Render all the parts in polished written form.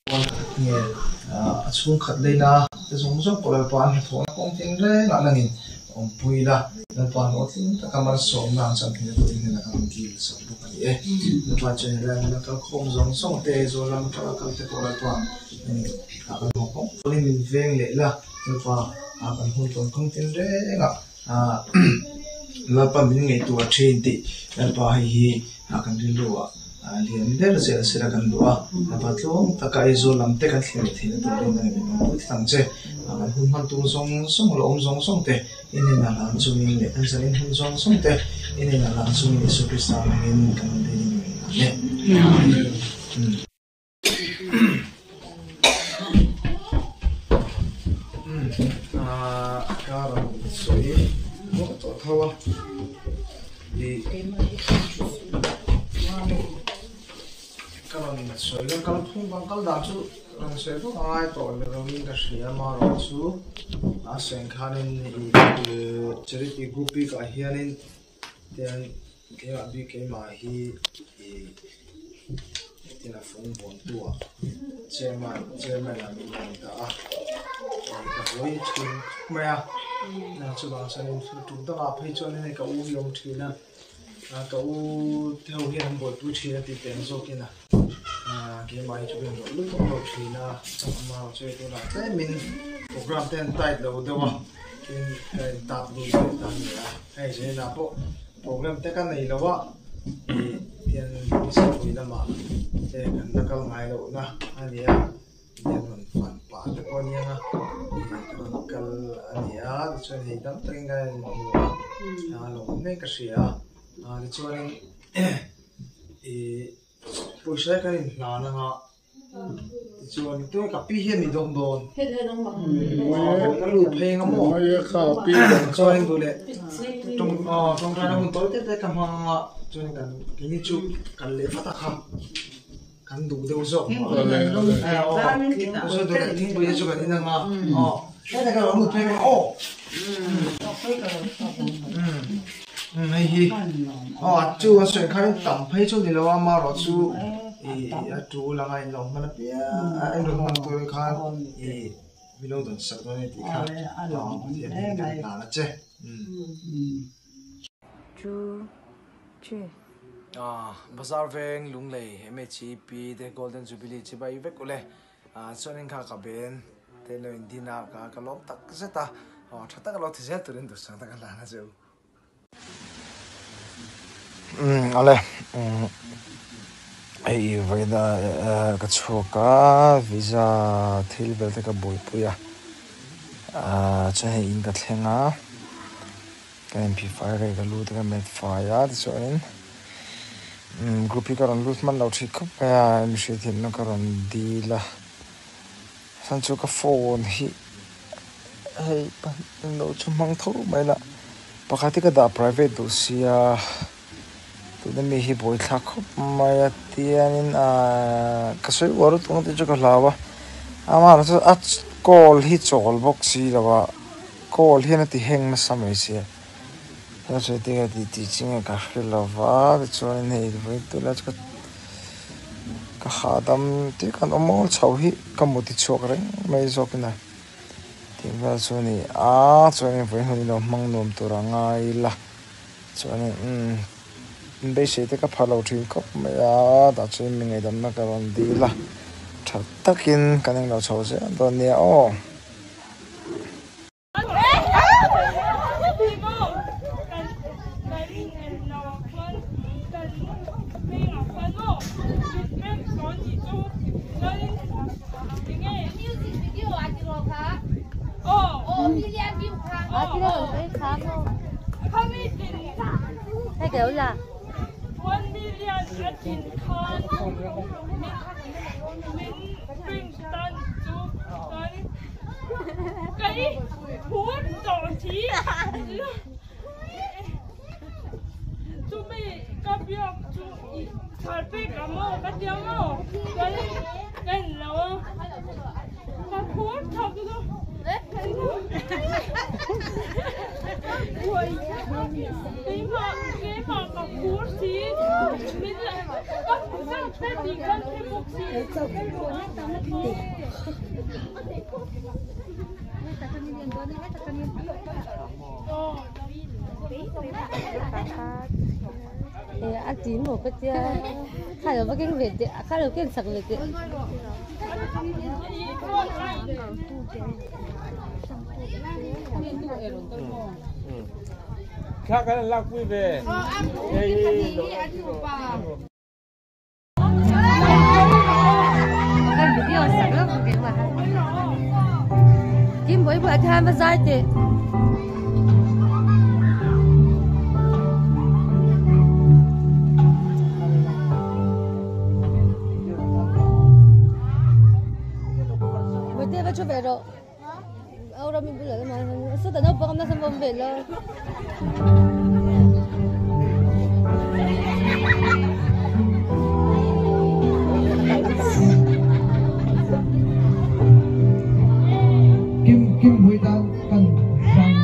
Nge a chhungkhat leina te zawng zawng pawh Lalpa an hnathawhna kawng tin rengah nangin awmpui la, Lalpa hlawhtling taka malsawmna an chan theihna turin hnenah kan rawn dil sak bawk a ni e. Lalpa chuan helai hmuna kal khawm zawng zawng te, Zawl lam atanga kal te pawh Lalpa nangin a kan haw kawng kawngin min veng leh la, Lalpa a kan hun tawn kawng tin rengah Lalpa min ngaihtuah thin tih Lalpa hei hi kan rilru ah lian ber zel sela kan duh a, Lalpa tlawm taka Aizawl lam te kan thlir leh theihna turin a min awm pui tlat ang che. Kan hun hman tur zawng zawng leh awm zawng zawng te i hnenah hlan chungin leh kan zalin hun zawng zawng te i hnenah hlan chungin Isua Krista hmangin kan rawn dil in min hlan e. Amen. Ka rawn sawi nual tawh tho a ih ka rawn sawi a kal phung vang kal dan chu rawn sawi vak a ngai tawh lovin ka hria amaherawh chu a sawi ang khanin ih charity group bikah hianin tian keimah bik keimah hi ih. Tin a fung bawntu ah chairman chairman ah min rawn dah a ka hawi thin khawp mai a chuvang chuanin tum dangah phei chuanin hei ka u hi a awm thin a ka u te ho hian an buaipui thin a tih teng zawkin a keimah hi chu ka inrawlh lutuk lo thin a amaherawh chu hei tunah tlemin program te an tight lo deuh a tin ka intap lut leh ta a ni a hei zaninah pawh program te ka nei lo a. Ih hian Sangpui lamah te kan la kal ngai loh na a ni a, hian rawn fan pah te pawh a ni ang a, ih ka rawn kal a ni a, tichuan hei dam takin ka inhmu a, a lawm hle ka hria a, tichuanin ih pawisa hi kan inhlan ang a. Tichuan tuna ka pi hian mi dawng dawn. Ka lut phei anga maw? Chuan duh leh tawng tawngtaina hun tawi te te ka hmang anga chuan kan keini chu kan leh vat a kha kan duh deuh zawk mah. Chuan duh leh thingpui te chu kan in anga aw heta ka lo lut phei anga aw. Hei hi aw chu an sawi khan tam phei chu ni lo a amaherawh chu ih a tul anga in lo hman apiang a in rawn hman tur khan ih min lo dawn sak dawn a ni tih kha aw Pathian hi kan hlan a che. Bazar veng Lunglei MHEP te Golden Jubilee chibai vek ule. Chuanin kha ka ben te lo in din a ka ka lawm tak zet a, aw tha tak a lo ti zel turin duhsak tak a hlan a che u. Umm awle umm hei vawiina ka chhuak a visa thil vel te ka buaipui a ah chuan hei in ka thleng a ka inphih fai rei ka lu te ka met fai a tichuanin. Group hi ka rawn lut hman lo thin khawp mai a, mi hriatthiamna ka rawn dil a, chuan chu ka phone hi hei pahnih lo chu hmang tho mai la, pakhat hi ka dah private duh sia tuna mi hi buaithlak khawp mai a tiangin ahh ka sawi uar lutuk ang tih chu ka hlau a, amaherawhchu chu a call hi chawl bawk si lo a, call hian a ti heng nasa mai sia. Heng sawi te hian tih tih chi nge ka hre lo va tichuanin hei vawi tuna chu ka hahdam tih kan awm awl chho hi ka mu ti chhuak reng mai zawkin a tih vel chu a ni a chuanin vawi hun ilo hmang nuam tur a ngai ila chuanin umm inbeisei te ka pha lo thin khawp mai a tah chuan mi ngaihdamna ka rawn dil a tha takin kan englo chho zel dawn nia aw. A ti maw ka tia kha lo va keng ve teh kha lo ken sak ve teh. Thla kan an lakpui ve. Kan video sak lo ka keng Kim boi boi athan va zai teh. Boi te va thu ve rawh. Au ram in bulah lamah hian sawtah naupang awm nasa awm ve lo. Kim Kim Mui tan kan sang.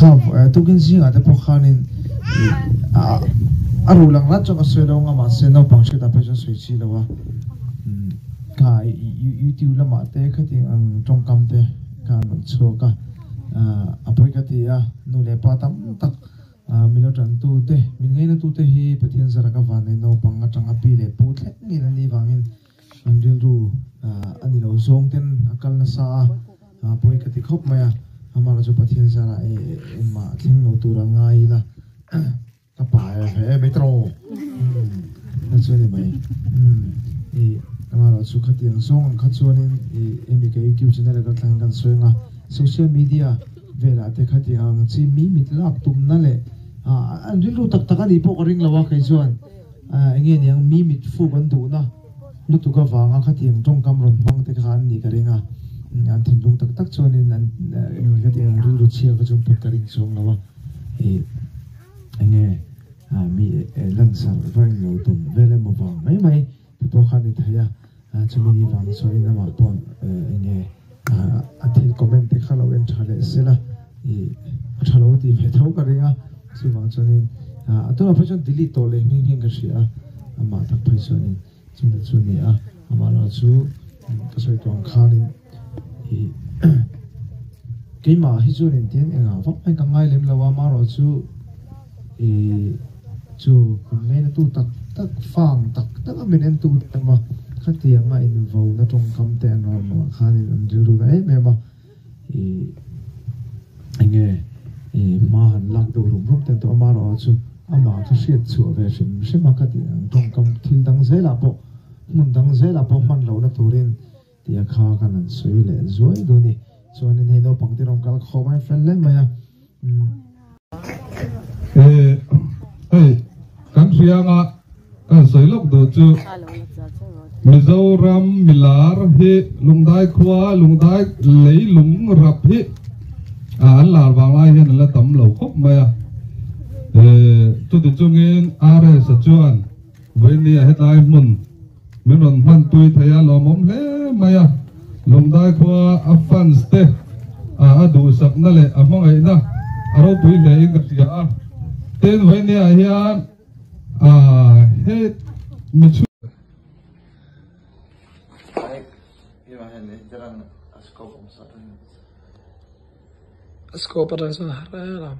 Kha tukin zingah te pawh khanin a ruh lang rat chuan ka sawi lo ang a mahse naupang hriatah phei chuan sawi chi lo a kha youtube lamah te khatiang ang tawngkam te kha an rawn chhuak a a pawi ka ti a nu leh pa tam tak milo tantu te min ngaina tu te hi Pathian zara ka vanneih naupang atanga pi leh pu thleng ngei an nih vangin An rilru a ni lo zawng ten a kal nasa a, pawi ka ti khawp mai a, amah chu Pathian zarah engmah thleng lo tur a ngai ila ka pa e ve em ei tawh na chu a ni mai i amaherawh chu khatiang zawng ang kha chuanin i hemi ka youtube channel a kal thlangin kan sawi ang a, social media velah te khatiang ang chi mi mit lak tumna leh an rilru tak tak a nih pawh ka ring lo a kei chuan. Enge niang mi mit fuk an duhna lutuk avanga khatiang tawngkam rawn hmang te kha an nih ka ring a, an thinlung tak tak chuanin an khatiang rilru chhia kha chu an put ka ring chuang lo a, ih enge mi lansar va englo tum vel emaw vang mai mai te pawh kha a ni thei a, chumi ni vang chuanin amah pawh enge a thil comment te kha lo en tha leh sela ih a tha lo a tih ve tho ka ring a, chuvang chuanin a tunah phei chuan delete tawh leh nghing nghing ka hria a, amah tak phei chuanin chungte chu a ni a, amah erawh chu ka sawi tawh ang khanin ih keimah hi chuan engtin engah vak mai ka ngai lem lo a, amaherawh chu ih chu min ngaina tu tak tak fang tak tak a min en tu te emaw khatianga invauna tawngkam te an rawn awm ah khanin an rilru na em em a. Ih enge ih hma han lak deuh rum rum ten tawh amaherawh chu amah kha hriat chhuah ve hrim hrim a ka tih ang tawngkam thil dang zelah pawh hmun dang zelah pawh hman lohna turin tih a kha kan han sawi leh zuai duh a ni. Chuanin hei naupang te rawn kal khawm a fel hle mai a. Eh hei kan hria anga kan sawi lawk duh chu Mizoram milar hi Lungdai khua Lungdai lei lung rap hi an lar vang lai hian an la tam lo khawp mai a eh chuti chungin RS a chuan vawinia hetlai hmun Min rawn hman tui thei a lawmawm hle mai a, Lungdai khua a fans te a duhsakna leh a hmangaihna a ropui hle in ka hria a, tin vawinia hian he mi chhung. Scope atang chuan a har em.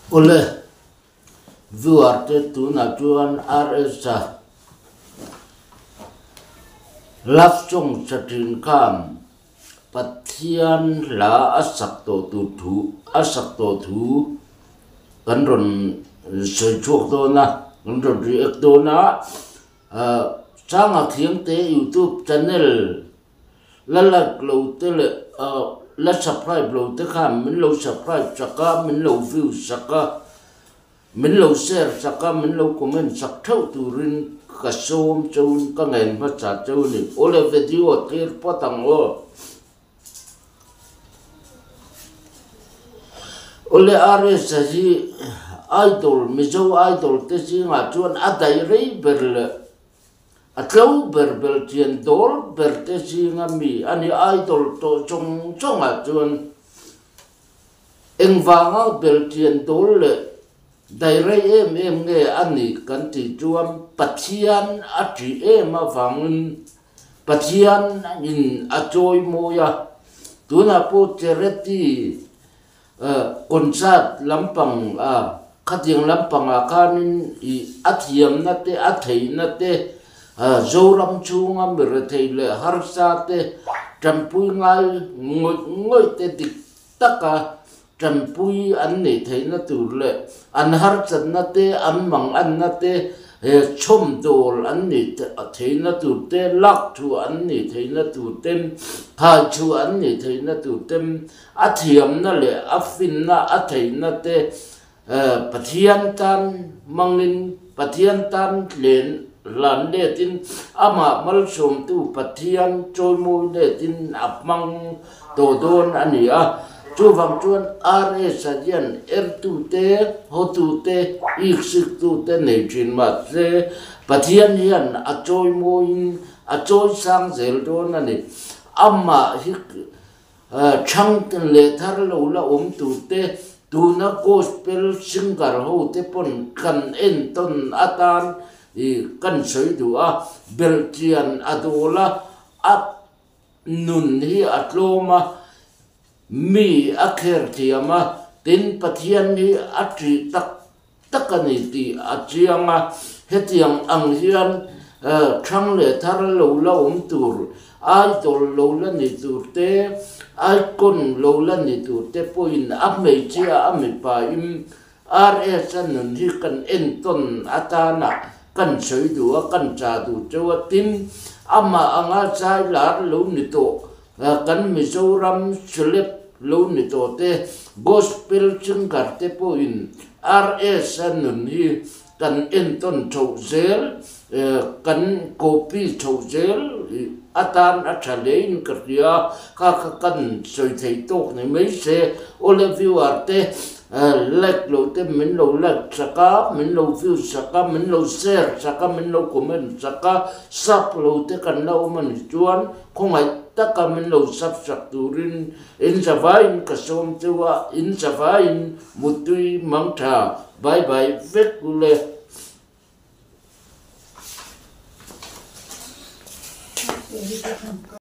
Awle, viewer te tunah chuan RS-a love song sa thin khan Pathian hla a sak tawh tur thu a sak tawh thu kan rawn sawi chhuak dawn a, kan rawn react dawn a, ah Sanga Thiangte youtube channel la like lo te leh ah la subscribe lo te khan min lo subscribe sak a, min lo view sak a. Min lo share sak a, min lo comment sak theuh turin ka sawm chauhin ka ngen hmasa chauh a ni. Awle video thlir phawt ang aw. Awle RS a hi idol, Mizo idol te zingah chuan a daih rei ber leh a tlo ber belchian dawl ber te zinga mi a ni idol tawh zawng zawngah chuan. Engvanga belchian dawl leh. Dairei em em nge a nih kan tih chuan Pathian a ṭih em avangin Pathian in a chawi mawi a, tunah pawh charity concert lampang a khatiang lampangah khanin ih a thiamna te a theihna te Zoram chhunga mi rethei leh harsa te tanpui ngai ngawih ngawih te dik taka tanpui an neih theihna tur leh an harchatna te, an manganna te, chhawmdawl an nih theihna tur te, lak thu an nih theihna tur te, thai thu an nih theihna tur te, a thiamna leh a finna, a theihna te Pathian tan hmangin, Pathian tan hlen hlan letin, amah malsawmtu Pathian chawimawi letin a hmang tawh dawn a ni a. Chuvang chuan RS-a hian ertute, hawtute, iksiktute nei thin mahse Pathian hian a chawimawiin a chawisang zel dawn a ni. Amah hi Chhang leh thar lo la awm turte tuna gospel singer ho te pawn kan entawn atan i kan sawi duh a, belhchian a dawl a, a nun hi a tlawm a, mi a kher thiam a, tin Pathian hi a ṭih tak tak a ni tih a chiang a, hetiang ang hian thang leh thar lo la awm tur, idol lo la ni tur te, icon lo la ni tur te pawhin a hmeichhia a mipa in RS a nun hi kan entawn atana kan sawi duh a, kan cha duh cheu a, tin amah anga zai lar lo ni tawh Kan Mizoram celeb lo ni tawh te, gospel singer te pawhin RS a nun hi kan entawn chhoh zel, kan copy chhoh zel atan a tha hlein ka hria, kha kha kan sawi thei tawk ni mai se. Awle viewer te like lo te min lo like sak a, min lo view sak a, min lo share sak a, min lo comment sak a, sub lo te kan la awm a ni chuan Khawngaih taka min lo sap sak turin in zavaiin ka sawm cheu a, in zavaiin Muttui Mangtha bye bye vek u le.